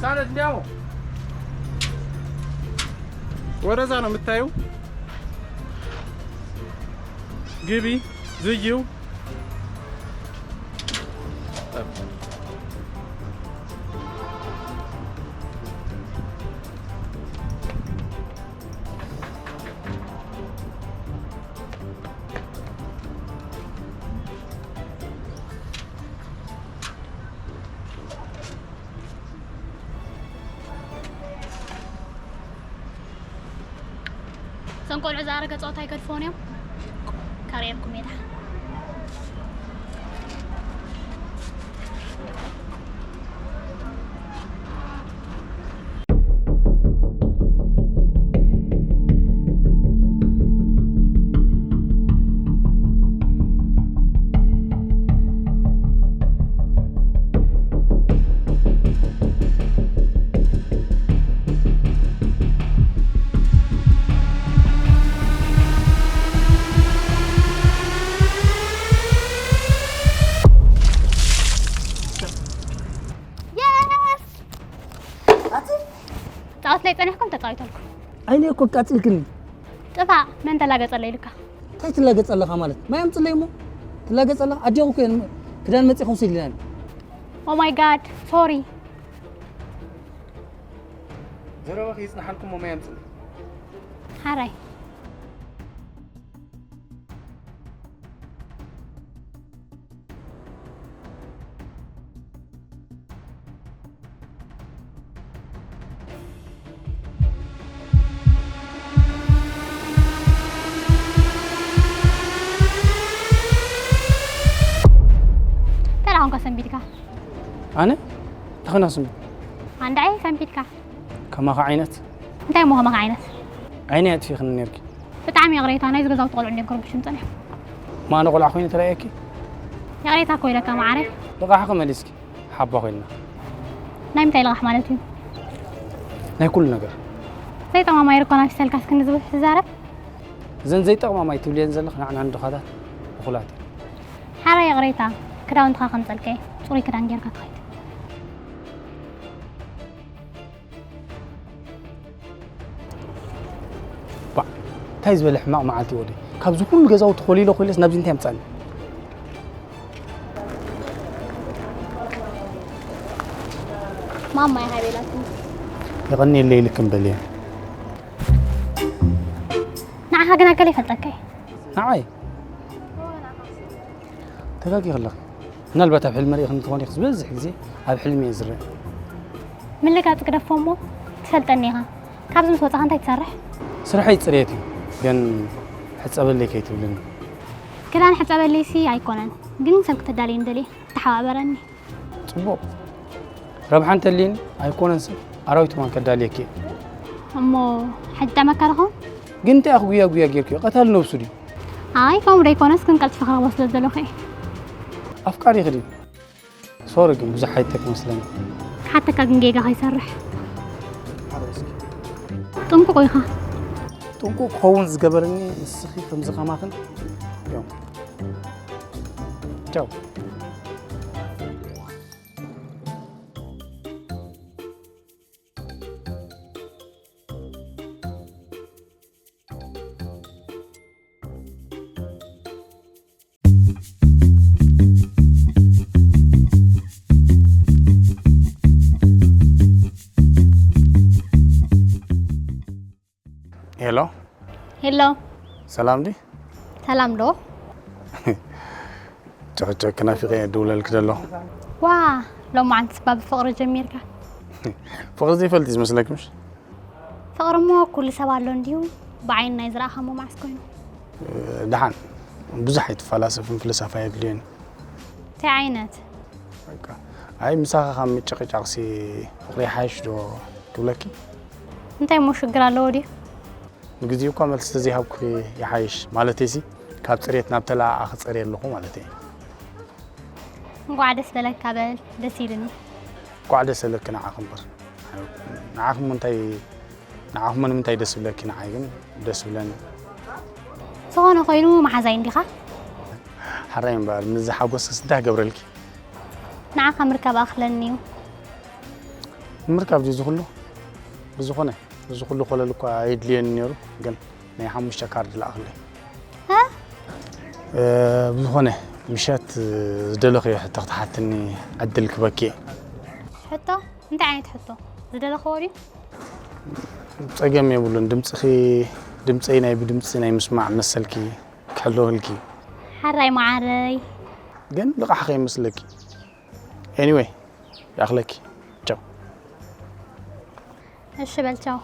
ማለት እንዲያው ወደዛ ነው የምታየው። ግቢ ዝይው። እዞም ቆልዑ ዝኣረገ ጸወታ ኣይገድፍዎን እዮም። ከርእየኩም እየ ደሓን። ጻወት ላይ ጸኒሕኩም ተጻዊተልኩም። ዓይነ እኮ ቃጺልክኒ። ጥፋእ፣ መን ተላገጸለይ ኢሉካ? እንታይ ትላገጽ ኣለኻ ማለት? ማይ ኣምጽለይ እሞ። ትላገጽ ኣለኻ? ኣዴኹ እኮ እየን ክዳን መጺኹም ስኢልናኒ። Oh my God, sorry። ዘረባኺ ይጽንሓልኩም እሞ ማይ ኣምጽለይ። ሓራይ። እንታይ ደኣ ኾንካ ሰንቢድካ? ኣነ? እንታይ ኾነ ክስንብድ? ኣንዳዒ ሰንቢድካ። ከማኻ ዓይነት? እንታይ እሞ ከማኻ ዓይነት? ዓይነይ ኣጥፊእኽኒ ነይርኪ። ብጣዕሚ ይቕሬታ፣ ናይዚ ገዛውቲ ቆልዑ እንድዮም ክርብሹኒ ጸኒሖም። እሞ ኣነ ቆልዓ ኮይነ ተራእየኪ? ይቕሬታ እኮ ኢለካ መዓረይ። ልቓሕኺ መሊስኪ፣ ሓባ ኮይንና። ናይ ምንታይ ልቓሕ ማለት እዩ? ናይ ኩሉ ነገር። ዘይጠማማይ ርኮና ፊሰልካ እስኪ ንዝብል ትዛረብ? እዘን ዘይጠቕማማይ ትብልየን ዘለኺ ንዓና ንድኻታት እኹላት እየን። ሓራይ ይቕሬታ፣ ክዳውንትኻ ከምጸልከ ጽሩይ ክዳን ጌርካ ትኸይድ። ባዕ፣ እንታይ ዝበለ ሕማቕ መዓልቲ ወደይ። ካብዚ ኩሉ ገዛውቲ ኮሊለ ኮይለስ ናብዚ እንታይ ኣምጻኒ? ማማ ይሃቤላትኒ። የቐንየለይ ኢልክን በልየ። ንዓኻ ግን ኣገለ ይፈልጠካ እየ። ንዓይ? ተጋጊኺ ኣለኺ። ምናልባት ኣብ ሕልሚ ርኢኽኒ ትኾኒ ኢኺ፣ ዝበዝሕ ግዜ ኣብ ሕልሚ እየ ዝረአ። ምልጋጽ ግደፎ እሞ ትፈልጠኒ ኢኻ። ካብዚ ምስ ወጻኻ እንታይ ትሰርሕ? ስርሐይ ጽሬት እዩ፣ ግን ሕጸበለይ ከይትብልኒ። ክዳን ሕጸበለይሲ ኣይኮነን፣ ግን ሰብ ክተዳልየኒ ደልየ፣ ተሓባበረኒ። ጽቡቕ። ረብሓ እንተልይኒ ኣይኮነን ሰብ ኣራዊት እዋን ከዳልየኪ እየ። እሞ ሕጂ ጠመካ ድኸውን? ግን እንታይ ኢኺ ጉያ ጉያ ጌርክዮ? ቀታሊ ነብሱ ድዩ? ኣይ፣ ከምኡ ደይኮነስ፣ ግን ቀልጢፈ ክረኽቦ ስለ ዝደለኹ እየ። ኣፍቃሪኺ ድዩ? ሶሪ፣ ግን ብዙሕ ኣይተክ መስለኒ። ክሓተካ ግን ጌጋ ከይሰርሕ። ጥንቁቕ ኢኻ። ጥንቁቕ ክኸውን ዝገበረኒ ንስኺ ከምዚ ከማኽን እዮም። ቻው። ሄሎ። ሄሎ። ሰላም ዲ? ሰላም ዶ? ጨቕጨቅ ናፊቐ እየ ድውለልክ ዘለኹ። ዋ፣ ሎማዓንቲ ስባ ብፍቕሪ ጀሚርካ። ፍቕሪ ዘይፈልጥ እዩ ዝመስለክ ምሽ? ፍቕሪ እሞ ኩሉ ሰብ ኣሎ እንድዩ፣ ብዓይኒ ናይ ዝረኣኻሞ መዓስ ኮይኑ? ደሓን፣ ብዙሕ ኣይትፈላሰፍን ፍልሳፋ የድልዮን። እንታይ ዓይነት? በቃ፣ ኣይ፣ ምሳኻ ካብ ምጭቕጫቕሲ ፍቕሪ ይሓይሽ ዶ ክብለኪ? እንታይ እሞ ሽግር ኣለዎ ድዩ? ንግዚኡ እኳ መልሲ ተዘይሃብኩኺ ይሓይሽ፣ ማለተይሲ፣ ካብ ጽሬት ናብ ተለኣኣኺ ጸርየ ኣለኹ ማለተይ። እንቋዕ ደስ በለካ በል፣ ደስ ኢሉኒ። እንቋዕ ደስ በለኪ ንዓኺ እምበር። ንዓኺ እሞ እንታይ፣ ንዓኺ እሞ ንምንታይ ደስ ይብለኪ? ንዓይ ግን ደስ ይብለኒ። ዝኾነ ኮይኑ መሓዛይ እንዲኻ? ሓራይ እምበር፣ ምስዚ ሓጎስክስ እንታይ ክገብረልኪ? ንዓኻ ምርካብ ኣኽለኒ እዩ። ምርካብ ድዩ ዝኹሉ? ብዝኾነ፣ እዚ ኩሉ ኮለል እኳ የድልየኒ ነይሩ፣ ግን ናይ ሓሙሽተ ካርድ ለኣኽለይ። እ? እ፣ ብዝኾነ፣ ምሸት ዝደለኽዮ ሕቶ ክትሓትኒ ዕድል ክበኪ እየ። ሕቶ? እንታይ ዓይነት ሕቶ? ዝደለኽዎ ድዩ? ጸገም የብሉን። ድምጽኺ፣ ድምጸይ ናይ ብድምጺ ናይ ምስማዕ መሰልኪ ክሕለወልኪ። ሓራይ መዓረይ። ግን ልቓሕ ከይመስለኪ። ኤኒወይ፣ ይኣኽለኪ። ቻው። እሺ በል ቻው።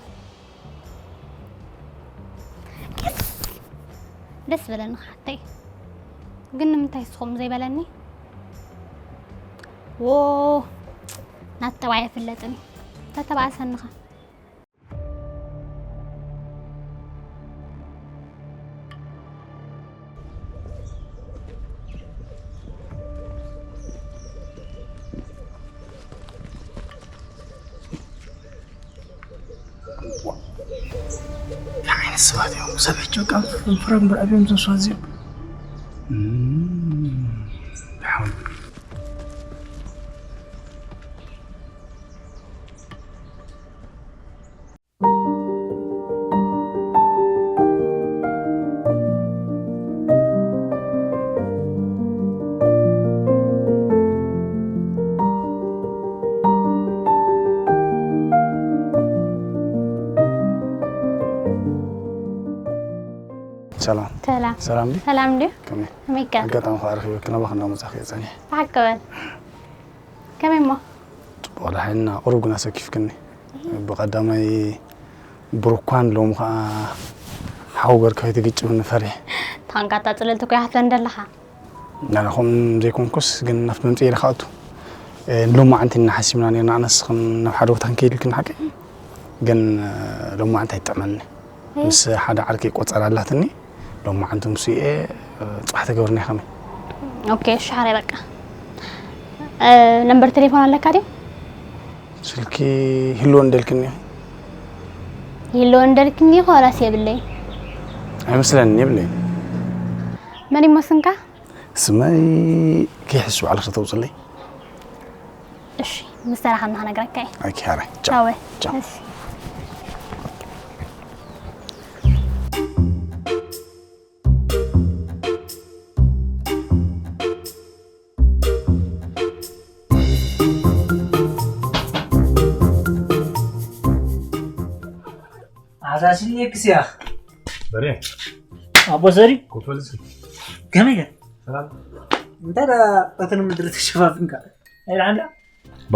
ደስ በለኒ ሓተይ። ግን ንምንታይ ስኹም ዘይበለኒ? ዎ፣ ናት ጠባይ ኣይፍለጥን እዩ። ተተባእሰንኻ። እንታይ ዓይነት ሰባት እዮም? ሰብ ሕጂ በቃ ፍረምበር ኣብዮም እዞም ሰባት እዚኦም። እም፣ ሓው። ሰላም። ሰላም። ሰላም ድዩ? ሰላም ድዩ? ከመይ? ከመይ ከ? ኣጋጣሚ ከኣ ረኺበኪ ናባኺ እናመጻእኩ እየ ጸኒሐ። ብሓቂ በል። ከመይ እሞ? ጽቡቕ ደሓን ኢና፣ ቁሩብ ግን ኣሰኪፍክኒ። ብቐዳማይ ብሩኳን ሎሚ ከኣ ሓው ገርካ ኣይትግጭብኒ ፈሪሐ። ታንካ ኣጣጽለልቲ እኮ ይሓትወን ደለኻ። ናና ከምኡ ዘይኮንኩስ ግን ናብቲ መምጽኢ ኢለ ክኣቱ። እ፣ ንሎማዓንቲ ኢና ሓሲብና ኔርና፣ ኣነስ ከም ናብ ሓደ ቦታ ክንከይድ ኢልክኒ ሓቀይ። ግን፣ እ፣ ሎማዓንቲ ኣይጥዕመኒ። እ? ምስ ሓደ ዓርከይ ቆጸራ ኣላትኒ። ሎማዓንቲ ምስ እየ፣ እ፣ ጽባሕ ተገብርና ከመይ? ኦኬ፣ እሺ፣ ሓራይ በቃ። እ፣ ነምበር ቴሌፎን ኣለካ ድዩ? ስልኪ ይህልዎ እንደልክኒ። ይህልዎ እንደልክኒ እኮ ዋላስ የብለይ? ኣይመስለንን፣ የብለይን። መን ይሞ ስምካ? ስመይ ከይሕሱ ባዕልኺ ተውፅለይ። እሺ፣ ምስ ተራኸብና ክነግረካ እየ። ኦኬ፣ ሓራይ። ቻው። ቻው። ቻው። እሺ። ኣዛዝለየክስ እያ። በሬ። ኣቦ ሰሪ። ኮፈል እስኪ። ከመይ ከ? ሰላም። እንታይ ደኣ እቲ ንምድሪ ተሸፋፍንካ? ኣይደሓንዳ? ባ፣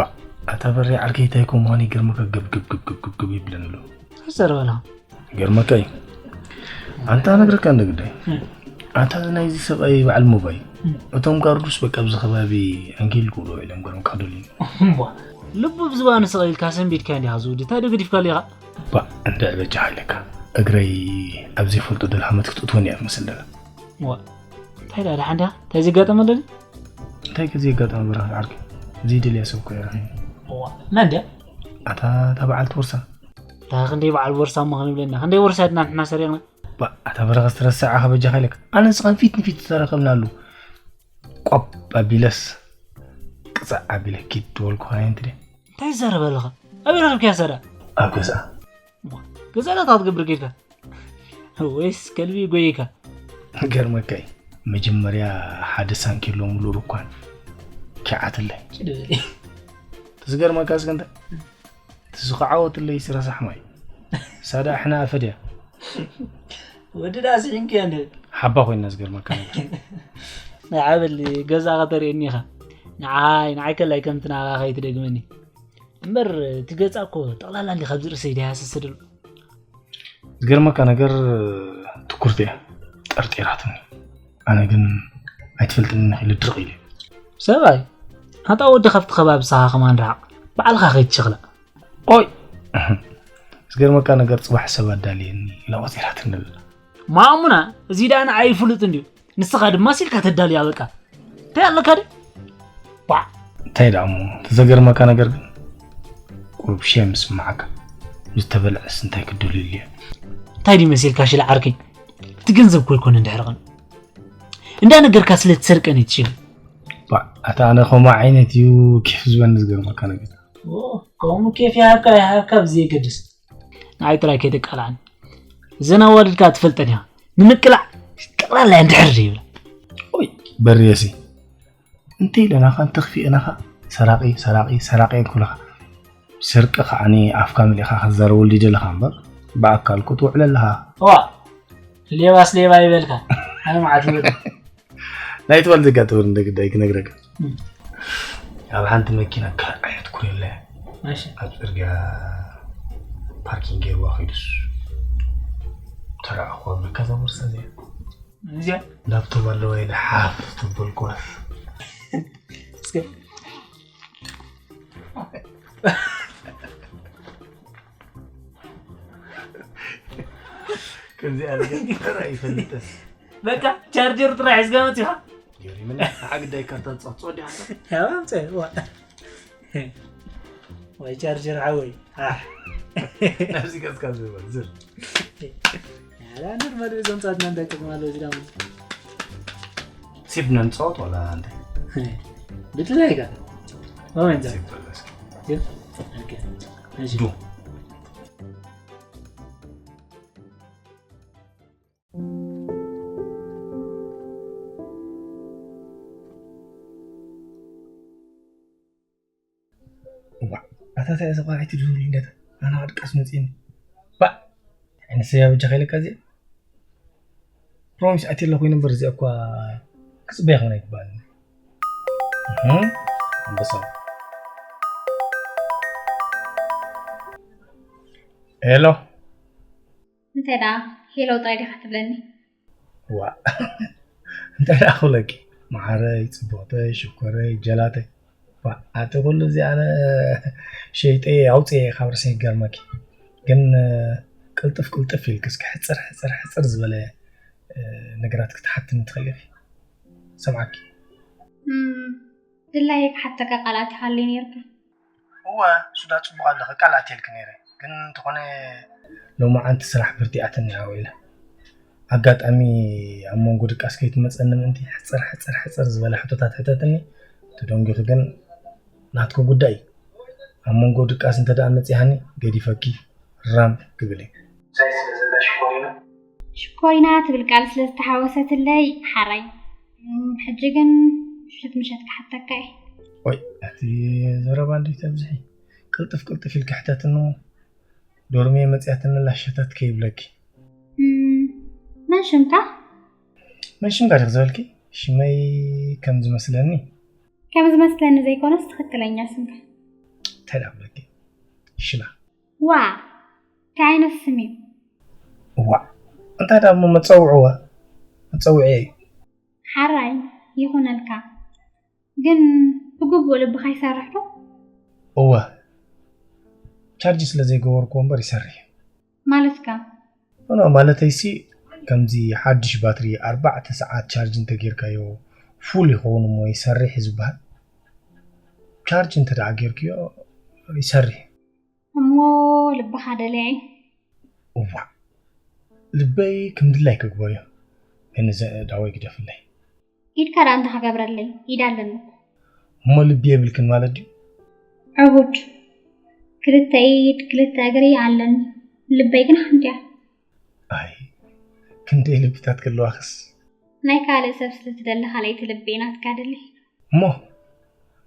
ኣታ በሬ ዓርከይ እንታይ ኮን ምዃኑ ይገርመካ፣ ገብ፣ ገብ፣ ገብ፣ ገብ፣ ገብ፣ ገብ ይብለኒ ኣሎ። ተዘረበላ። ይገርመካ እዩ። ኣንታ ነግረካ እንደ ግዳይ። እም። ኣታ ናይዚ ሰብኣይ በዓል ሞባይ። እም። እቶም ካርዱስ በቃ ኣብዚ ከባቢ ኣንኪል ክብሎ ኢሎም ገርምካ ደልዩ። እምቧ። ልቡ ብዝባኑ ስቕ ኢልካ ሰንቢድካ እንዲኻ ዝውዲ፣ እንታይ ዶ ገዲፍካ ኣለኻ? ባ፣ እንድዒ በጃኻ ኢለካ። እግረይ ኣብ ዘይፈልጦ ደልሃመት ክትእትወኒ እያ ትመስል ደላ። ዋ፣ እንታይ ደኣ ደሓን ዲኻ? እንታይ ዘጋጠመ ኣሎ ድዩ? እንታይ ከ ዘጋጠመ በረኸት ዓርከይ? ዘይደልያ ሰብ እኮ እያ ረኺበ። ዋ፣ መን ድያ? ኣታ፣ እታ በዓልቲ ቦርሳ። እታ ክንደይ በዓል ቦርሳ እሞ ክንብለና? ክንደይ ቦርሳ ድና ንሕና ሰሪቕና? ባ፣ ኣታ በረኸት ትረስዕ ኣኻ በጃኻ ኢለካ። ኣነ ንስኻን ፊት ንፊት ዝተራኸብናሉ። ቆብ ኣቢለስ፣ ቅጻዕ ኣቢለ ኪድ ዝበልኩኻ እየ እንት ድየ? እንታይ ትዛረብ ኣለኻ? ኣበይ ረኺብካያ እሳ ደኣ? ኣብ ገዝኣ። እሞ፣ ገዛእ ዶ ትገብር ጌርካ? ወይስ ከልቢ ጎይካ? ገርመካ እዩ። መጀመርያ ሓደ ሳንኪሎ ሙሉ ሩኳን ኪዓትለይ። ጭድ በል። እቲ ዝገርመካ እስከ እንታይ? እቲ ዝኸዓወትለይ ስረሳሕ ማይ። ሳዳ ኣሕና ኣፈድያ። ወዲ ዳ ስሒንክያ እንደ ሓባ ኮይና ዝገርመካ ነገር። ንዓበል ገዛ ከተርእየኒ ኢኻ። ንዓይ፣ ንዓይ ከላይ ከምቲ ናባኻ ከይትደግመኒ። እምበር እቲ ገጻ እኮ ጠቕላላ እንዲ ካብዚ ርእሰይ ድያ ሰሰደሉ። ዝገርመካ ነገር ትኩርቲ እያ ጠርጢራትኒ። ኣነ ግን ኣይትፈልጥኒ ኢለ ድርቕ ኢለ። ሰብኣይ፣ ኣታ ወዲ ካብቲ ከባቢ ሳኻ ከማን ርሓቕ። ባዕልኻ ከይትሸኽላ። ኦይ! ዝገርመካ ነገር ጽባሕ ሰብ ኣዳልየኒ ኢላ ቆጺራትኒ ኣላ። ማሙና፣ እዚ ደኣ ንዓይ ይፍልጥ እንድዩ። ንስኻ ድማ ሲልካ ተዳልያ በቃ። እንታይ ኣለካ ድዩ? ባዕ። እንታይ ደኣ እሞ፣ እቲ ዘገርመካ ነገር ግን ቁሩብ ሼም ይስምዓካ። ዝተበልዐስ እንታይ ክደልየሉ እየ? እንታይ ድዩ መሲልካ ሽላ ዓርከይ? እቲ ገንዘብ እኮ ኣይኮነን ድሕሪ ቐን። እንዳ ነገርካ ስለ ትሰርቀኒ ትሽል። ባዕ፣ ኣታ ኣነ ከምኡ ዓይነት እዩ ኬፍ ዝበኒ ዝገርመካ ነገር። ኦ፣ ከምኡ ኬፍ ይሃብካ ይሃብካ ብዘየገድስ ንዓይ ጥራይ ከይተቃልዓኒ። እዘን ኣዋልድካ ትፈልጠን ኢኻ። ንምቅላዕ ጠቕላላ እየን ድሕር ይብላ። ኦይ፣ በርየሲ፣ እንተ ኢለናኻ እንተኽፊእናኻ ሰራቒ ሰራቒ ሰራቒ እየን ክብላኻ። ስርቂ ከዓኒ ኣፍካ መሊእኻ ክትዛረበሉ ይደለኻ እምበር ብኣካል እኮ ትውዕል ኣለኻ። እዋ፣ ሌባስ ሌባ ይበልካ። ኣነ መዓት ይበል። ናይቲ ባልደጋ ትብል እንደ ግዳይ ክነግረካ። እም። ኣብ ሓንቲ መኪና ካልኣይ ኣትኩር የለ። እሺ። ኣብ ጽርግያ ፓርኪንግ ገይርዋ ኸይዱስ ተረኣኹዋ ብልካ እዛ ቦርሳ እዚኣ። እዚኣ? ላፕቶፕ ኣለዋ ኢለ ሓፍ ተበልኩዋ። እስከ። ከምዚኣ ነገር ተራ ይፈልጠስ። በቃ ቻርጀር ጥራይ ሒዝካ መጺኻ? ገሪምና፣ ንዓ ግዳይ ካርታ ትጸቕጾ ዲኻ? ያው፣ ኣምጽእ፣ ዋ። ወይ ቻርጀር ሓወይ። ኣሕ። ናብዚ ገጽካ ዝብል፣ ዝር። ያላ፣ ኖርማል፣ እዞም ጻትና እንታይ ጥቕሚ ኣለዎ፣ እዚ ደሞ? ሴፍ ነንጻወት ዋላ እንታይ? ብድላይ ጋር። ኦ፣ እንጃ። ሴፍ በል እስኪ። ሴፍ? ኦኬ። እሺ። ዱ። እዋ፣ ኣታ እንታይ እዛ ቆልዓ ኣይትድውል እንደታ? ኣነ ክድቃስ መጺእኒ። ባእ! እንታይ ዓይነት ሰብያ በጃኻ ኢለካ እዚኣ? ፕሮሚስ ኣትየ ኣለኹ ይነበር እዚኣ እኳ ክጽበያ ከውን ኣይግባእን። እህ፣ ኣንበሳ። ሄሎ። እንታይ ደኣ ሄሎ ጥራይ ዲኻ ትብለኒ? ዋ፣ እንታይ ደኣ ክብለኪ? መዓረይ፣ ጽቡቕተይ፣ ሽኮረይ፣ ጀላተይ። ዋ፣ ኣቲ ኩሉ እዚ ኣነ ሸይጠ ኣውፅኤ ካብ ርእሰይ ክገርመኪ። ግን ቅልጥፍ ቅልጥፍ ኢልኪ እስኪ ሕፅር ሕፅር ሕፅር ዝበለ ነገራት ክትሓትኒ ትኽእሊ ኢኺ። ሰምዓኪ። እም፣ ድላየ ክሓተካ ቃላት ይሃሊ ነይርካ። እወ፣ ሱዳ ጽቡቕ ኣለኺ፣ ቃል ኣትየልኪ ነይረ። ግን እንተኾነ ሎማዓንቲ ስራሕ በርቲዓትኒ ሓወይ ኢለ። ኣጋጣሚ ኣብ መንጎ ድቃስ ከይትመጸኒ ምእንቲ ሕጽር ሕጽር ሕጽር ዝበለ ሕቶታት ሕተትኒ። ተደንጒኺ ግን ናትኪ ጉዳይ እዩ። ኣብ መንጎ ድቃስ እንተ ደኣ መጺኻኒ ገዲፈኪ ራም ክብል እየ። ምሳይ ስለ ዘላ ሽኮሪና። ሽኮሪና ትብል ቃል ስለ ዝተሓወሰትለይ ሓራይ። እም፣ ሕጂ ግን ምሸት ምሸት ክሓተካ እየ። ወይ፣ እቲ ዘረባ እንዴት ተብዝሒ? ቅልጥፍ ቅልጥፍ ኢልኪ ሕተትኒ እሞ ዶርሜ መጺኣትኒ ላሸተት ከይብለኪ። እም፣ መን ሽምካ? መን ሽምካ ዲኺ ዝበልኪ? ሽመይ ከም ዝመስለኒ። ከም ዝመስለኒ ዘይኮነስ ትኽክለኛ ስምካ። እንታይ ደኣ ክብለኪ? ሽላ። ዋ፣ እንታይ ዓይነት ስም እዩ? እዋእ፣ እንታይ ደኣ እሞ መጸውዕዋ፣ መጸውዒ እዩ። ሓራይ ይኹነልካ፣ ግን ብግቡእ ልብኻ ይሰርሕ ዶ? እወ፣ ቻርጅ ስለ ዘይገበርኩዎ እምበር ይሰርሕ እዩ። ማለትካ? ኖ፣ ኖ፣ ማለተይሲ ከምዚ ሓድሽ ባትሪ ኣርባዕተ ሰዓት ቻርጅ እንተጌርካዮ ፉል ይኸውን እሞ ይሰርሕ እዩ ዝበሃል። ቻርጅ እንተ ደኣ ጌርክዮ ይሰርሕ እዩ። እሞ ልብኻ ደልየ። እዋእ፣ ልበይ ከም ድላይ ክግበርዮ፣ ግን እዚ ኣእዳወይ ግደፍለይ። ኢድካ ደኣ እንታይ ክገብረለይ? ኢድ ኣለኒ። እሞ ልቢ የብልክን ማለት ድዩ? ዕቡድ። ክልተ ኢድ፣ ክልተ እግሪ ኣለኒ። ልበይ ግን ሓንቲ እያ። ኣይ፣ ክንደይ ልብታት ክህልዋኽስ። ናይ ካልእ ሰብ ስለ ትደሊ ካልኣይቲ ልቢ ናትካ ደሊ። እሞ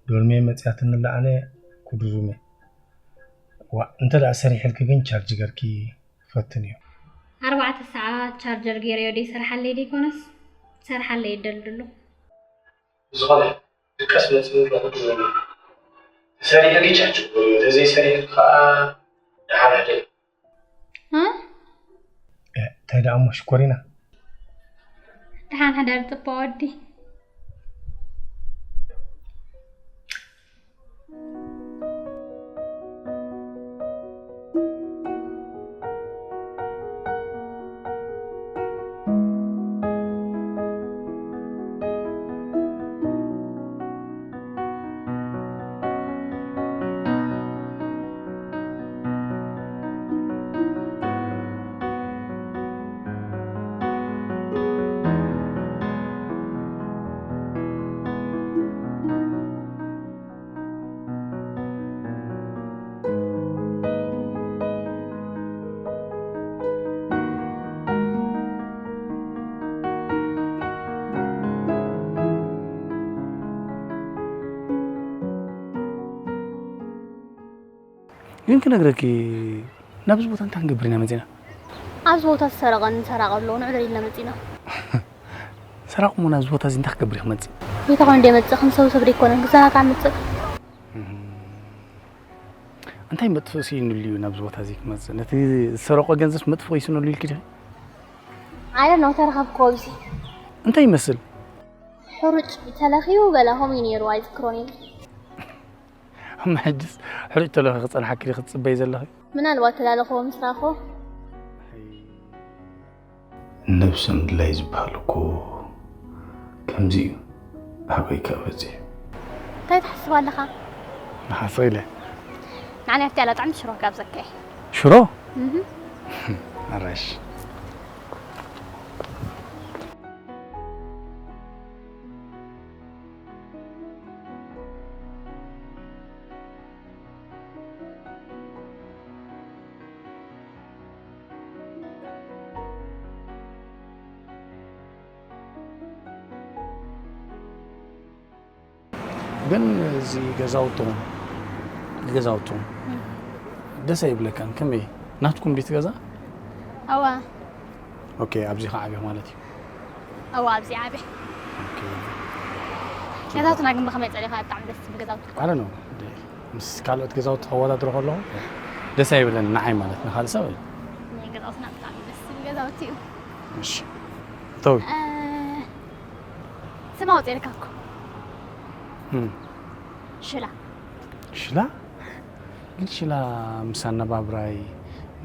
ዶርሜ መጺኣትኒ ኣላ ኣነ ክድሩሜ። ዋእ፣ እንተ ደኣ ሰሪሕልኪ ግን ቻርጅ ገርኪ ፈትንዮ። ኣርባዕተ ሰዓት ቻርጀር ገይረዮ ደይሰርሓለይ ደይኮነስ፣ ሰርሓለይ የደልድሉ። ብዝኾነ ድቀስ መጽእ ኣለኹ ድሮሜ። ተሰሪሕልኪ ቻርጅ ግበርዮ፣ ተዘይሰሪሕልኪ ከኣ ደሓን ሕደሪ። እ? እ፣ እንታይ ደኣ እሞ ሽኮሪና? ደሓን ሕደር ጽቡቕ ወዲ። ግን ክነግረኪ፣ ናብዚ ቦታ እንታይ ክንገብር ኢና መፂና? ኣብዚ ቦታ ዝሰረቐን ዝሰራቐ ኣለዎ፣ ንዕደል ኢልና መፂና። ሰራቑ እሞ ናብዚ ቦታ እዚ እንታይ ክገብር እዩ ክመፅእ? ቤታ ኮይኑ ደመፅእ ከም ሰብ ሰብ ደይኮነን ክዘናጋዕ መፅእ። እንታይ መጥፍእ ስኢኑሉ እዩ ናብዚ ቦታ እዚ ክመፅእ? ነቲ ዝሰረቆ ገንዘብ መጥፍእ ይስነሉ ኢልኪ ዲኺ? ኣነ ነው ተረኸብኩ ኣብዚ። እንታይ ይመስል? ሕሩጭ ተለኽዩ ገለ ከምኡ እዩ ነይሩ፣ ኣይዝክሮን እዩ። እሞ ሕጅስ ሕሩጭ ተለኺ ክጸንሓኪ ዲኺ ክትጽበይ ዘለኺ? ምናልባት ተላለኽዎ ምስ ረኣኽዎ። ነብሰ ምድላይ ዝበሃል እኮ ከምዚ እዩ። ኣበይ ከ በጺሑ? እንታይ ትሓስብ ኣለኻ? ንሓስብ ኢለ። ንዓኒ ኣብቲ ያላ ጥዕምቲ ሽሮ ክጋብዘካ እየ። ሽሮ? እህ። ኣራሽ። ግን እዚ ገዛውቶም፣ ገዛውቶም እም። ደስ ኣይብለካን? ከመይ? ናትኩም ድዩ እቲ ገዛ? ኣዋ። ኦኬ፣ ኣብዚ ኸዓ ዓብየ ማለት እዩ። ኣዋ፣ ኣብዚ ዓብየ። ኦኬ። ገዛውትና ግን ብኸመይ ጸሪኻ? ብጣዕሚ ደስ ዝብል ገዛውቲ። I don't know። ደ-፣ ምስ ካልኦት ገዛውቲ ከወዳድሮ ከለኹ ደስ ኣይብለኒ፣ ንዓይ ማለት፣ ንኻልእ ሰብ። ናይ ገዛውትና ብጣዕሚ ደስ ዝብል ገዛውቲ እዩ። እሺ። እተዊ። እ፣ ስም ኣውጺኤልካ እኮ። እም። ሽላ። ሽላ? ግን ሽላ ምስ ኣነባብራይ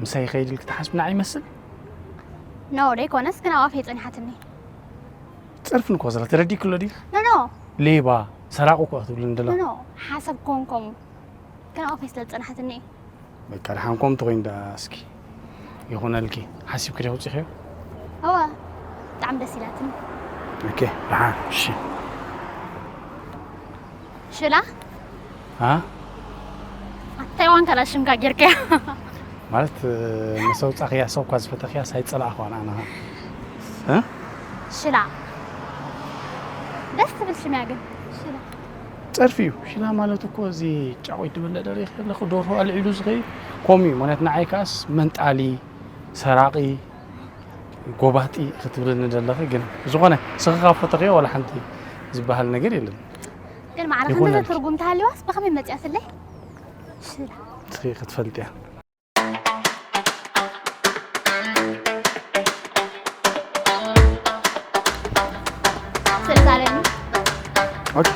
ምሳይ ይኸይድ ኢልኪ ትሓስቢ ንዓይ ይመስል? ኖ፣ ደይኮነስ ግን ኣብ ኣፈይ ጸኒሓትኒ። ጸርፍን እኮ ስለ ተረዲእክሎ ድዩ? ኖ፣ ኖ። ሌባ፣ ሰራቂ እኮ ክትብልኒ ደለኺ። ኖ፣ ኖ። ሓሰብ ኮንኮም። ግን ኣብ ኣፈይ ስለ ዝጸንሓትኒ። በቃ፣ ደሓን ኮም ተኾይኑ ደኣ እስኪ ይኹነልኪ። ሓሲብኪ ዲኺ ውጺኽዮ? እወ፣ ብጣዕሚ ደስ ኢላትኒ። ኦኬ፣ ደሓን፣ እሺ። ሽላ? አ? ኣታይ ዋንካ ላ ሽምካ ጌርካያ? ማለት፣ ምስ ኣውጻኽያ፣ ሰብኳ ዝፈተኽያ፣ ሳይጸላእኽዋ ንኣና። እ? ሽላ። ደስ ትብል ሽም እያ ግን። ሽላ። ጸርፊ እዩ። ሽላ ማለት እኮ እዚ ጫቑት ትበልዕ ደሪኺ ኣለኺ፣ ደርሆ ኣልዒሉ ዝኸይድ ከምኡ እዩ። ማለት ንዓይ ከኣስ መንጣሊ፣ ሰራቒ፣ ጎባጢ ክትብልኒ ዘለኺ፣ ግን ዝኾነ ስኺ ካብ ፈተኽዮ ዋላ ሓንቲ ዝበሃል ነገር የለን። ግን ማዕረ ይኹነልኪ። ክንደዚ ትርጉም ተሃልዋስ ብኸመይ መጺኣትለይ? ሽላ። እስኺ ክትፈልጥያ። ስእሊ ሳለኒ። ኦኬ።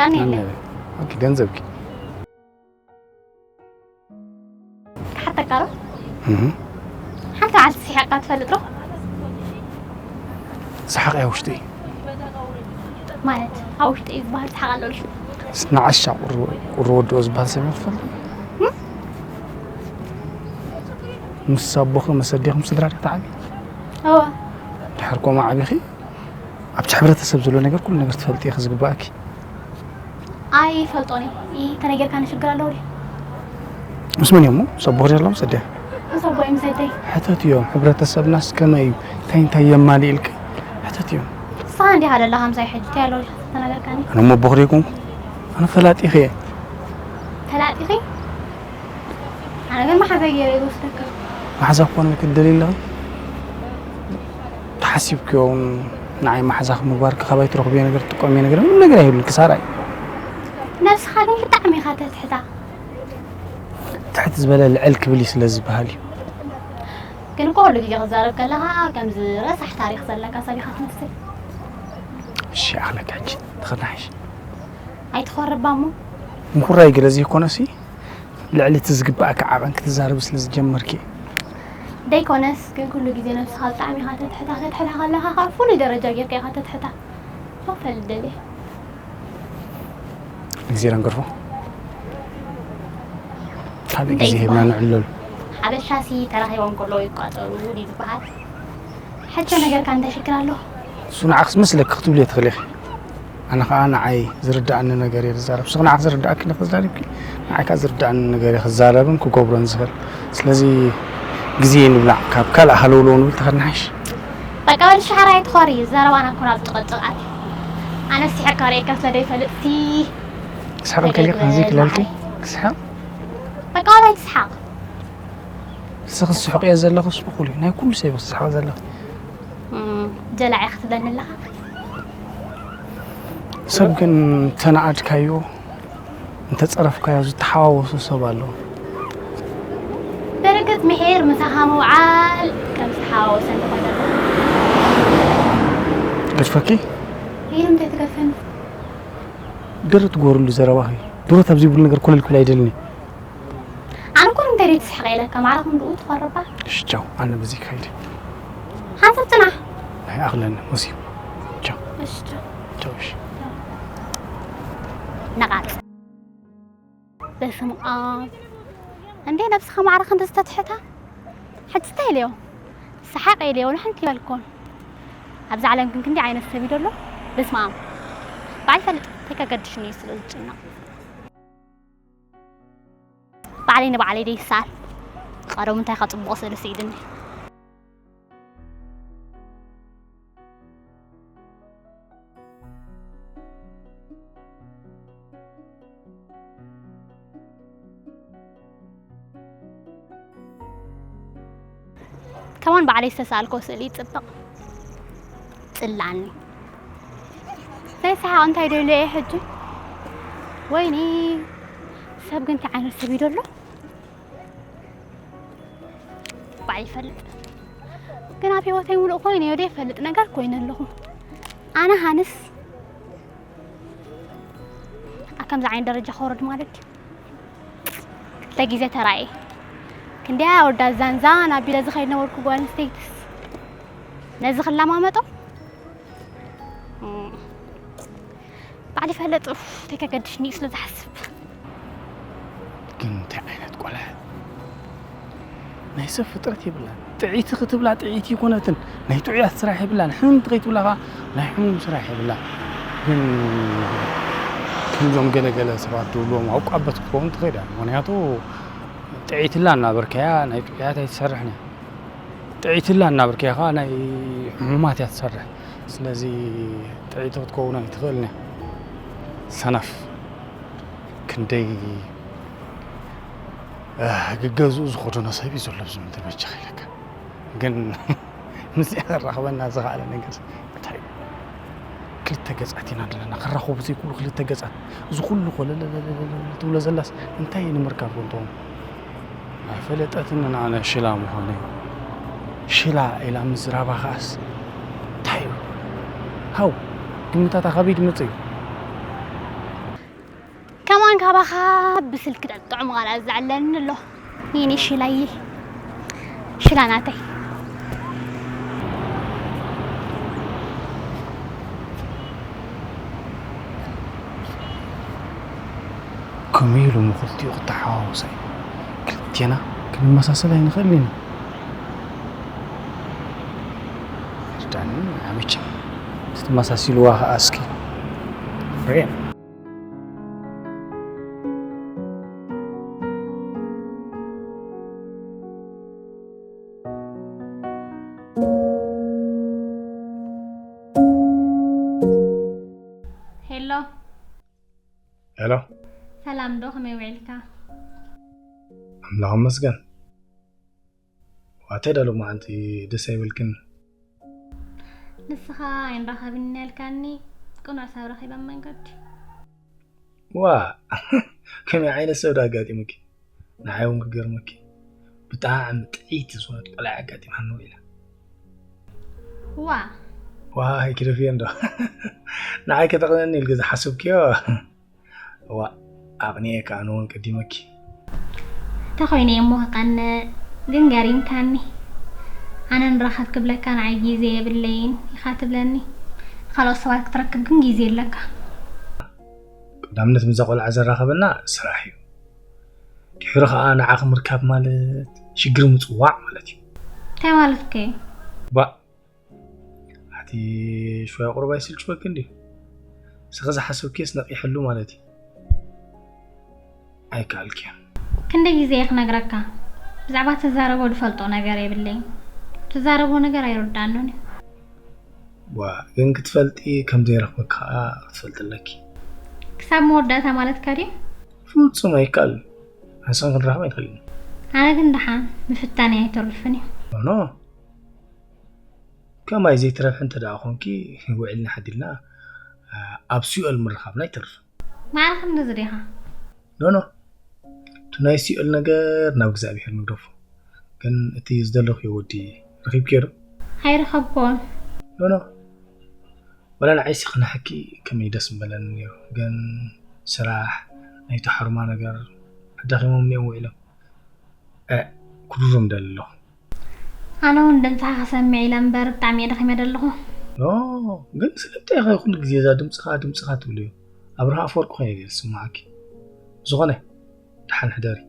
ኣነ የለን። ኦኬ፣ ገንዘብኪ ክሓተካ ዶ? ሓንቲ መዓልቲ ስሒቕካ ትፈልጥ ዶ? ሰሓቕ እያ ውሽጢ ማለት ኣብ ውሽጢ እዩ ዝበሃል ሰሓቕ ኣሎ ድዩ? ንዓሻ ቁሪ ወድኦ ዝበሃል ሰብ ትፈልጥ ምስ ኣቦኺ ምስ ኣዴኹም ስድራ ዲኺ ትዓብዪ እወ ድሕር ኮማ ዓቢኺ ኣብቲ ሕብረተሰብ ዘሎ ነገር ኩሉ ነገር ትፈልጢ ኢኺ ዝግባእኪ ኣይፈልጦን እየ ተነገርካ ንሽግር ኣለዎ ድዩ? ምስ መን እዮም ምስ ኣቦኺ ዶ ምስ ኣዴኺ ምስ ኣቦይ ምስ ኣደይ ሕተት እዮም ሕብረተሰብናስ ከመይ እዩ እንታይ እንታይ የማልእ ኢልኪ ሕተት እዮም ንስኻ እንዲኻ ደለኻ ምሳይ ሕጂ እንታይ ኣለዎ ተነገርካኒ ኣነ እሞ ኣቦኺ ዶ ኣይኮንኩ ኣነ ፈላጢኺ እየ ፈላጢኺ ኣነ ግን መሓዛይ ገይረ ዝወስደካ መሓዛ ክኾን ክትደሊ ኣለኺ ተሓሲብክዮ እውን ንዓይ መሓዛኺ ምግባርኪ ካባይ ትረኽብዮ ነገር ትጥቀምዮ ነገር ምንም ነገር ኣይብልን ክሳራ እዩ ነብስኻ ግን ብጣዕሚ ኢኻ ተትሕታ ትሕት ዝበለ ልዕል ክብል እዩ ስለ ዝበሃል እዩ ግን እኮ ኩሉ ግዜ ክዛረብ ከለኻ ከምዚ ረሳሕ ታሪኽ ዘለካ ሰብ ኢኻ ትመስል እሺ ኣኽለካ ሕጂ ተኸናሕሽ ኣይትኾርባ እሞ ምኩራይ ገለ ዘይኮነሲ ልዕሊ እቲ ዝግባእካ ዓቐን ክትዛረቢ ስለ ዝጀመርኪ ደይኮነስ ግን ኩሉ ግዜ ነብስኻ ብጣዕሚ ኢኻ ተትሕታ ክትሕታ ከለኻ ከዓ ፍሉይ ደረጃ ጌርካ ኢኻ ተትሕታ ሶፈል ደልየ ግዜ ደንገርፎ ካልእ ግዜ ሂብና ንዕለሉ ሓበሻሲ ተራኺቦም ከለዉ ይቋፀሩ ድዩ ዝበሃል ሕቶ ነገርካ እንታይ ሽግር ኣሎ እሱ ንዓኽስ መስለኪ ክትብልዮ ትኽእል ኢኺ ኣነ ከዓ ንዓይ ዝርድኣኒ ነገር እየ ዝዛረብ ንስኺ ንዓኽ ዝርድኣኪ ንኽዛረብኪ ንዓይ ከዓ ዝርድኣኒ ነገር እየ ክዛረብን ክገብሮን ዝኽእል ስለዚ ግዜ ንብላዕ ካብ ካልእ ሃለውለው ንብል ተኸድናሓሽ በቃ ወዲ ሻሕራይ ትኾሪ ዘረባና እኮ ናብ ጭቕጭቕ ኣትዩ ኣነስ ትሕካ ርእየካ ስለ ዘይፈልጥሲ ክስሕቕ እንከልኪ ከምዚ ክለልኪ ክስሕቕ በቃ ዋላ ኣይትስሓቕ ንስኺ ዝስሕቕ እየ ዘለኹ ስብኹል እዩ ናይ ኩሉ ሰብ ክስሕቕ ዘለኹ ጀላዒ ክትብለኒ ኣለኻ ሰብ ግን ተናኣድካዮ እንተፀረፍካዮ ዝተሓዋወሱ ሰብ ኣለዉ ብርግፅ ምሒር ምሳኻ ምውዓል ከም ዝተሓዋወሰ እንተኾነ ገድፈኪ ይህ እንታይ ትገድፈኒ ድሮ ትጎርሉ ዘረባኺ ድሮ ኣብ ዘይብሉ ነገር ኮለል ክብል ኣይደልኒ ኣነ እኮ እንታይ ደይ ትስሕቐ ኢለካ ማዕረ ክንድኡ ትኸርባ እሺ ቻው ኣነ በዚ ክኸይድ ሓንሳብ ጽናሕ ናይ ኣኽለኒ መሲቡ ቻው እሺ ቻው ቻው እሺ ነቓጽ በስም ኣብ እንዴ ነብስኻ ማዕረ ክንዲ ዝተትሕታ ሕጂ እንታይ ኢለዮ ሰሓቕ ኢለዮ ንሕንቲ ይበልኮን ኣብዚ ዓለም ግን ክንዲ ዓይነት ሰብ እዩ ደሎ በስመ ኣብ ባዕል ፈልጥ እንታይ ከገድሽኒ እዩ ስለ ዝጭነቕ ባዕለይ ንባዕለይ ደይሳል ቀደሙ እንታይ ከፅቡቕ ስእሊ ስኢድኒ ከማን ባዕለይ ዝተሳልኮ ስእሊ ይፅብቕ ፅላኒ ናይ ሰሓቕ እንታይ ደልዮ እየ ሕጂ ወይኒ ሰብ ግን እንታይ ዓይነት ሰብ እዩ ደሎ ባዕ ይፈልጥ ግን ኣብ ህይወተይ ሙሉእ ኮይነዮ ደይፈልጥ ነገር ኮይነ ኣለኹ ኣነ ሃንስ ኣብ ከምዚ ዓይነት ደረጃ ክወርድ ማለት እዩ ክልተ ግዜ ተራእየ ክንደያ ወዳ ዛንዛ ናቢለ ዝኸይድ ነበርኩ ጓል ኣንስተይትስ ነዚ ክለማመጦ ባዕሊ ፈለጥ ተከገድሽኒ ስለ ዝሓስብ ግን እንታይ ዓይነት ቆልዓ ናይ ሰብ ፍጥረት የብላን ጥዒቲ ክትብላ ጥዒቲ ይኮነትን ናይ ጥዑያት ስራሕ የብላን ሕምምቲ ከይትብላ ከዓ ናይ ሕሙም ስራሕ የብላን ግን ከምዞም ገለገለ ሰባት ዝብልዎም ኣውቃበት ክትከውን ትኽእል እያ ምክንያቱ ጥዒትላ እናበርከያ ናይ ጥዑያት ኣይትሰርሕን እያ ጥዒትላ እናበርከያ ከዓ ናይ ሕሙማት እያ ትሰርሕ ስለዚ ጥዒቲ ክትከውን ኣይትኽእልን እያ ሰነፍ ክንደይ ግገዝኡ ዝኸደኖ ሰብ እዩ ዘሎ ኣብዚ ምድሪ በጃ ኢለካ ግን ምስዚኣ ክራኸበና ዝኸኣለ ነገር እንታይ እዩ ክልተ ገፃት ኢና ዘለና ክራኸቡ ዘይክእሉ ክልተ ገፃት እዚ ኩሉ ኮለለለለለ ትብሎ ዘላስ እንታይ እዩ ንምርካብ ኮንቶም ኣይፈለጠትንን ኣነ ሽላ ምዃነይ ሽላ ኢላ ምዝራባ ከኣስ እንታይ እዩ ሃው ግምታታ ካበይ ድመፀ እዩ ኣኻ ብስልኪ ጠጥዑ ምቓላ ዝዓለኒ ኣሎ። ይኔ ሽላዬ፣ ሽላ ናተይ። ከመይ ኢሉ እሞ ክልቲኡ ክተሓዋወሳ እዩ? ክልቴና ክንመሳሰል ኣይንኽእልን ኢና። ዳኒ፣ ኣበቸ ትመሳሲልዋ ከኣ እስኪ ርኤ። ሄሎ። ሄሎ። ሰላም ዶ፣ ከመይ ውዒልካ? ኣምላኽ ይመስገን። ዋተይ ዳሎ መዓንቲ ደስ ኣይበልክን? ንስኻ ኣይንራኸብን ኢልካኒ፣ ቅኑዕ ሰብ ረኺበ ኣብ መንገዲ። ዋ፣ ከመይ ዓይነት ሰብ ዶ ኣጋጢሙኪ? ንዓይ እውን ክገርመኪ፣ ብጣዕሚ ጥዕይቲ ዝኾነት ቆልዓ ኣጋጢማኒ ውዒላ። ዋ። ዋ፣ ኣይክደፍየን ዶ? ንዓይ ከተቕንእኒ ኢልኪ ዝሓሰብክዮ? ዋ፣ ኣቕኒኤ ከኣ ኣነ እውን ቀዲመኪ። ተኾይነ እሞ ክቐንእ፣ ግን ገሪምካኒ። ኣነ ንራኸብ ክብለካ ንዓይ ግዜ የብለይን ኢኻ ትብለኒ። ካልኦት ሰባት ክትረክብ ግን ግዜ ኣለካ። ቀዳምነት ምስዛ ቆልዓ ዘራኸበና ስራሕ እዩ። ድሕሪ ኸኣ ንዓኺ ምርካብ ማለት ሽግር ምጽዋዕ ማለት እዩ። እንታይ ማለትካ እዩ? ባ፣ ኣቲ ሽወያ ቁሩብ ኣይስልችወኪ እንድዩ? ንስኺ ዝሓሰብክዮስ ነቒሕሉ ማለት እዩ። ኣይከኣልክዮን። ክንደይ ግዜ እየ ክነግረካ? ብዛዕባ ትዛረቦ ዝፈልጦ ነገር የብለይን። ትዛረቦ ነገር ኣይርድኣንን እዩ። ዋ፣ ግን ክትፈልጢ ከም ዘይረኽበኪ ከኣ ክትፈልጢ ኣለኪ። ክሳብ መወዳእታ ማለትካ ድዩ? ፍጹም ኣይከኣልን። ንስኽን ክንራኸብ ኣይንኽእልን። ኣነ ግን ደሓን ምፍታነይ ኣይተርፍን እዩ። ኖ፣ ኖ። ከማይ ዘይትረብሒ እንተ ደኣ ኾንኪ፣ ውዒልና ሓዲርና፣ ኣ፣ ኣብ ሲኦል ምርኻብና ኣይተርፍን። ማዕረ ክንድዚ ዲኻ? ኖ፣ ኖ። እቲ ናይ ሲኦል ነገር ናብ እግዚኣብሄር ንግደፎ። ግን እቲ ዝደለኽዮ ወዲ ረኺብክዮ ዶ? ኣይረኸብኩዎን። ኖ፣ ኖ። ወላ ንዓይሲ ክነሐኪ ከመይ ደስ ምበለኒ ነይሩ። ግን ስራሕ፣ ናይ ተሓሩማ ነገር ኣዳኺሞምኒ እዮም ውዒሎም። እ፣ ክድሮም ደሊ ኣለኹ። ኣነ እውን ድምፅኻ ክሰምዕ ኢለ እምበር ብጣዕሚ እየ ደኺመ ደለኹ። ኖ፣ ግን ስለምንታይ ኢኺ ኩሉ ግዜ እዛ ድምፅኻ፣ ድምፅኻ ትብልዮ? ኣብርሃ ኣፈወርቂ ኮይነ ድየ ዝስምዓኪ? ብዝኾነ፣ ደሓን ሕደሪ።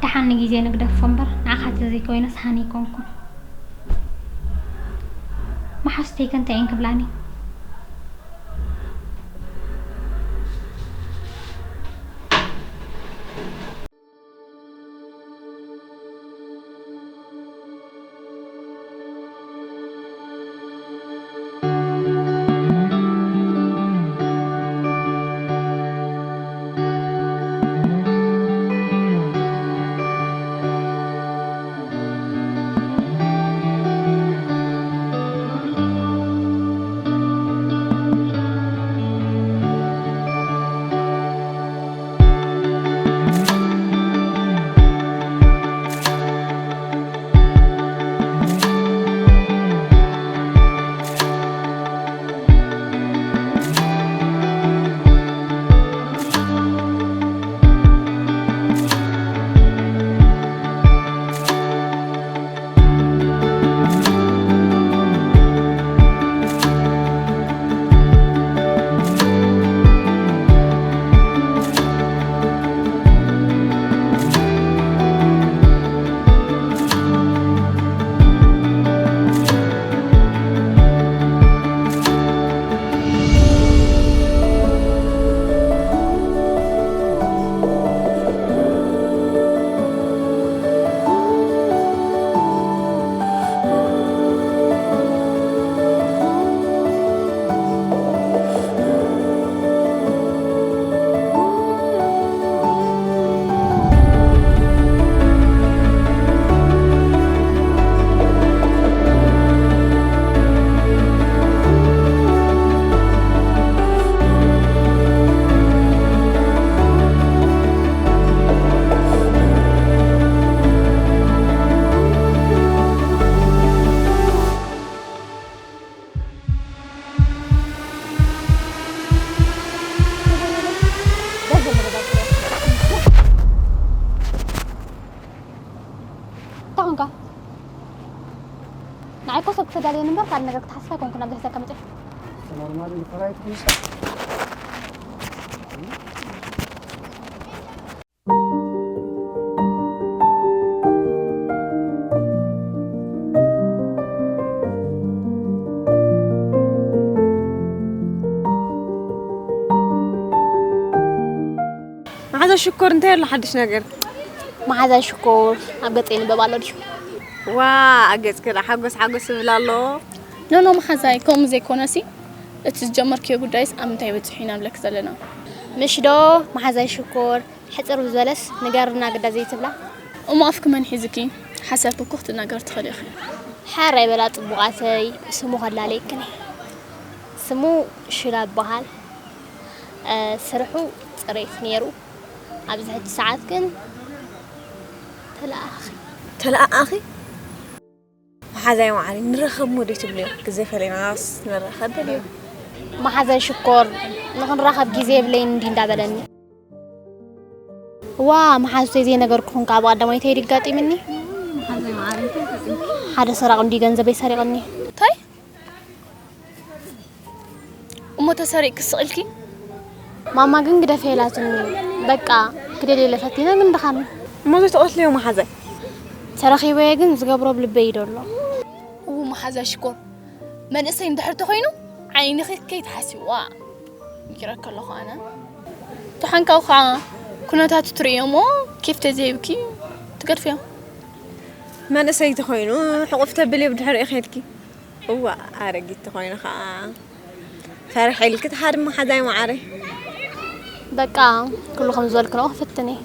ደሓን ንግዜ ንግደፎ እምበር፣ ንዓኻ ተዘይኮይነስ ሃኒ ኣይኮንኩን። መሓዙተይ ከ እንታይ እየን ክብላኒ? ያለን እምበር ካልእ ነገር ክትሓስብ ኣይኮንኩን ኣብዚ ሒዘካ መፂኤ። ኖርማል እዩ፣ ፈራይት ምሳ። መሓዛ ሽኮር፣ እንታይ ኣሎ ሓድሽ ነገር? መሓዛ ሽኮር ኣብ ገፀ ይንበብ ኣሎ ድዩ? ዋ፣ ኣብ ገፅኪ ደኣ ሓጎስ ሓጎስ ይብል ኣሎ። ኖ፣ ኖ፣ መሓዛይ፣ ከምኡ ዘይኮነሲ፣ እቲ ዝጀመርክዮ ጉዳይስ ኣብ ምንታይ በፂሑ ኢና ንብለኪ ዘለና። ምሽ ዶ፣ መሓዛይ ሽኮር፣ ሕፅር ዝበለስ ንገርና ግዳ ዘይትብላ? እሞ ኣፍኪ መን ሒዝኪ? ሓሰብኪ እኮ ክትናገሪ ትኽእሊ ኢኺ። ሕራይ በላ ፅቡቓተይ፣ ስሙ ከላለየክን እየ። ስሙ ሽላ ይበሃል። እ፣ ስርሑ ፅሬት ነይሩ። ኣብዚ ሕጂ ሰዓት ግን ተለኣኣኺ። ተለኣኣኺ? መሓዛይ መዓረይ፣ ንራኸብ እሞ ደይ ትብልዮ? ግዜ ፈሊናስ ንራኸብ በልዮ። መሓዛይ ሽኮር፣ ንኽንራኸብ ግዜ የብለይን እንዲ እንዳበለኒ። ዋ፣ መሓዙተይ ዘይነገርኩኹም ከኣ ብቐዳማይ እንታይ ድዩ ኣጋጢምኒ? መሓዛይ መዓረይ፣ እንታይ ኣጋጢምኪ? ሓደ ሰራቒ እንዲ ገንዘበይ ሰሪቕኒ። እንታይ? እሞ ተሰሪቕኪ ስቕ ኢልኪ? ማማ ግን ግደፈ ኢላትኒ። በቃ ክደልዮ ኢለ ፈቲነ ግን ድኻኒ። እሞ ዘይትቐትልዮ መሓዛይ? ተረኺበዮ ግን ዝገብሮ ብልበይ እዩ ደሎ። እው መሓዛ ሽኮር፣ መንእሰይ እንድሕር ተኾይኑ ዓይንኺ ከይትሓስብዋ። ይረከ ኣለኹ ኣነ። ተሓንካው ከዓ ኩነታቱ ትርእዮ እሞ ኬፍ ተዘይብኪ ትገድፍዮ። መንእሰይ ተኾይኑ ሕቑፍ ተብልዮ ብድሕሪኡ ኸይድኪ። እዋ ኣረጊት ተኾይኑ ከዓ ፈርሕ ኢልኪ ትሓድሚ ሓዛይ መዓረይ። በቃ ኩሉ ከም ዝበልክንኦ ክፍትን እየ።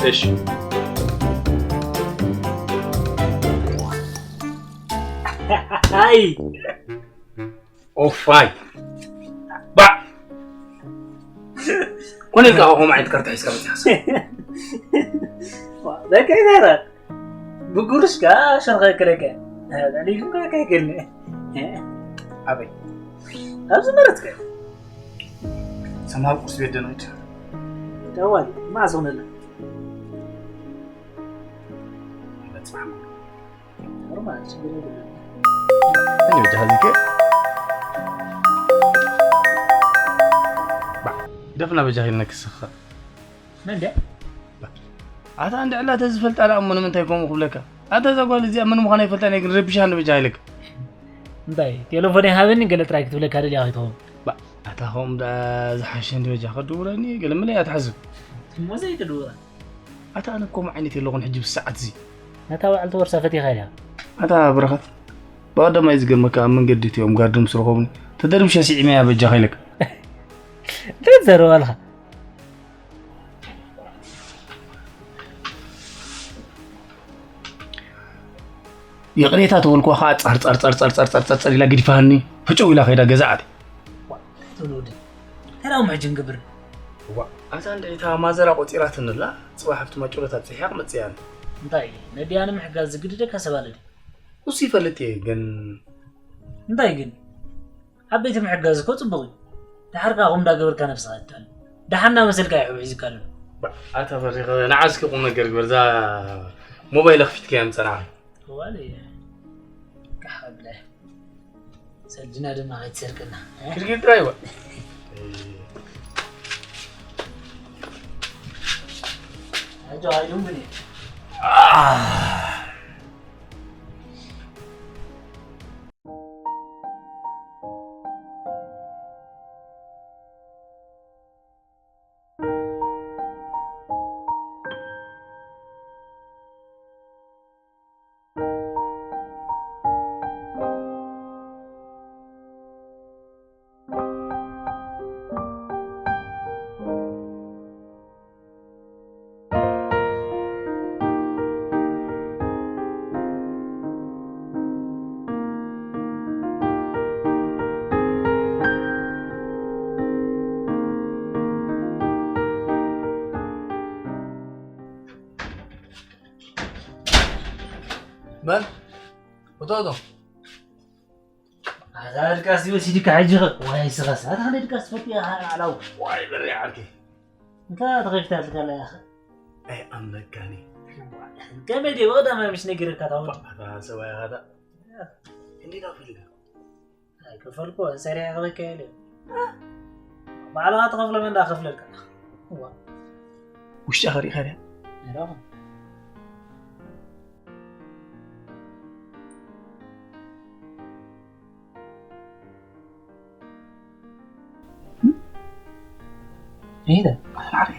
እሺ። ኣይ። ኦፋይ። ባ። ኮነ ኢልካ ከምኡ ዓይነት ካርታ ሒዝካ መፂኻስ? ዋ፣ በቃ ይዛረብ። ብጉርሽ ከኣ ሸርኸ ክለከ። ልዕሊ ኢሉ ከኣ ከይገለ። ኣበይ? ኣብዚ መረጽከ። ሰማብ ቁርሲ ቤት ደኖች። ደዋል፣ ማዕዝ ሆነላ። በጽባሕ። ኖርማል፣ ችግር የለም። እኔ ወጃ ሀዚከ። ባ፣ ደፍና በጃ ሂልና ክስኻ። መን ድያ? ኣታ እንድዕላ ተዝፈልጣ ደኣ እሞ ንምንታይ ከምኡ ክብለካ? ኣታ እዛ ጓል እዚኣ መን ምዃና ኣይፈልጣን እየ፣ ግን ረቢሻ እንዶ በጃ ኢለካ። እንታይ? ቴሌፎነይ ሃበኒ ገለ ጥራይ ክትብለካ ደልያ ከይትኸውን። ባ፣ ኣታ ከምኡ ደኣ ዝሓሸ እንዲ በጃ ከድውረኒ ገለ ምለ እያ ትሓስብ። እሞ ዘይትድውራ። ኣታ ኣነ ከምኡ ዓይነት የለኹን ሕጂ ብሰዓት እዚ። ነታ በዓልቲ ቦርሳ ፈቲኻ ኢኻ። ኣታ በረኸት፣ ብቐዳማይ ዝገርመካ ኣብ መንገዲ እቲኦም ጋርድ ምስ ረኸቡኒ፣ ተደርቢሸ ስዒመያ በጃኻ ኢለካ። እንታይ ትዛረብ ኣለኻ? ይቕሬታ ተበልኩዋ ኸዓ ጸር ጸር ጸር ኢላ ገዲፋኒ፣ ፈጨው ኢላ ከይዳ ገዛ ኣትያ። ዋ፣ እንታይ ትብል ወዲ? ሕራም ሕጂ ንግብር። ዋ ኣዛ እንደ እታ ማዘራ ቆፂራትንላ ፅባሕ ኣብቲ ማጭሎታት ፅሒያ ክመፅእ እያ። እንታይ ነዲያ ንምሕጋዝ ዝግድደካ ሰብ ኣለ ድዩ? እሱ ይፈልጥ እየ ግን እንታይ ግን ዓበይቲ ምሕጋዝ እኮ ፅቡቅ እዩ። ድሓር ከዓ ኹም እንዳገበርካ ነብስኻ ይትሕል። ደሓን እናመሰልካ እዩ ሒዝካ ኣሎ። ኣታ በሪኸ ንዓስኪ ቁም ነገር ግበር እዛ ሞባይል ኣኽፊትካያ ምፀናኻ ዋለ ካሕ ብለ ሰልድና ድማ ከይትሰርቅና ክድግድራ ይዋ ኣጆ ኣይዱም ብኒ መን? እቶ እቶ ኣታ ድቃስ ወሲድካ ሕጂ ኸ ዋይ ስኻስ ኣታ ኸደ ድቃስ ፈትያ ዓላው ዋይ በሪ ዓርኪ እንታ ተኸፍታ ትካላ ያኸ ኣይ ኣመካኒ ከመይ ዲ ብቐዳማይ ምሽ ነጊረካ ታውን ኣታ ሰባይ ኻታ እንዴት ኣፈልጋ ኣይከፈልኩ ሰሪያ ክበካ የለ ባዕልኻ ተኸፍሎ መን ዳኸፍለልካ ውሽጢ ኸሪእኻ ድያ ነይራኹም ሄደ ኣትናዕሪ